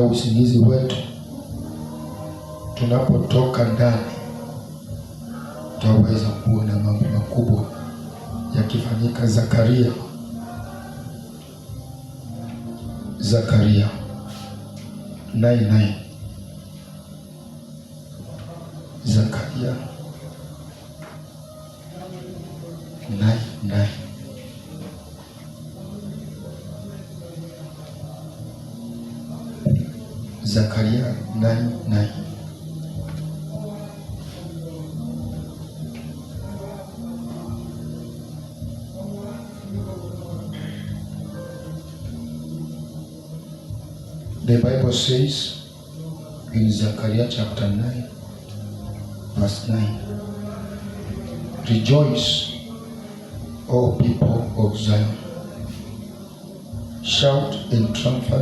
ya usingizi wetu, tunapotoka ndani, tutaweza kuona mambo makubwa yakifanyika. Zakaria 9:9, Zakaria 9:9. Zakaria 9:9. The Bible says in Zechariah chapter 9, verse 9, "Rejoice, O people of Zion. Shout in triumph,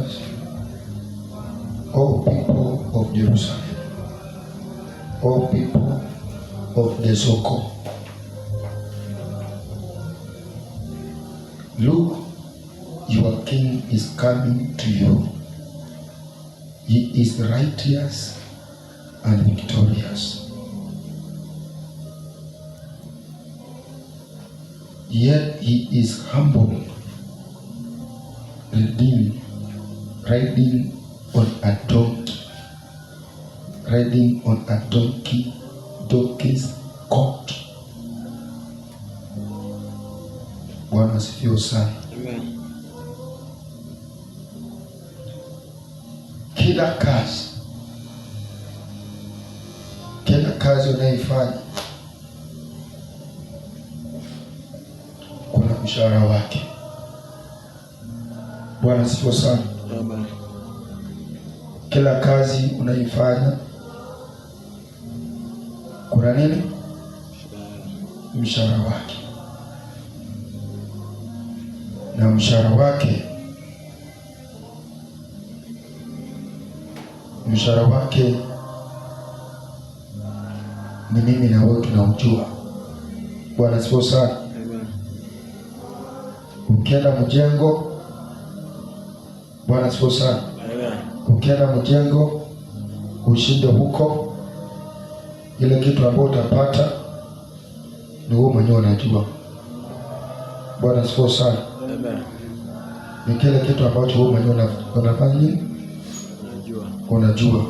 O people of Jerusalem, O people of the Soko. Look, your king is coming to you. He is righteous and victorious. Yet he is humble, redeemed, riding on a donkey, riding on a donkey, donkey's colt." Bwana asifiwe sana. Amen. Kila kazi unayoifanya kuna mshahara wake. Bwana asifiwe sana. Amen. Kila kazi unayoifanya kuna nini? Mshahara wake, na mshahara wake ni mimi na wewe tunaujua. Bwana asifiwe sana. Amen. Ukienda mjengo, Bwana asifiwe sana. Amen. Ukienda mjengo ushinde huko, ile kitu ambayo utapata ni wewe mwenyewe unajua. Bwana asifiwe sana. Amen. Ni kile kitu ambacho wewe mwenyewe unafanya nini? Najua. Unajua.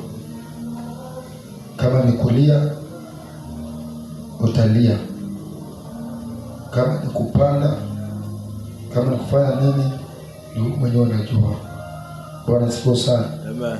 Kama ni kulia utalia, kama ni kupanda, kama ni kufanya nini, ni wewe mwenyewe unajua. Bwana asifiwe sana. Amen.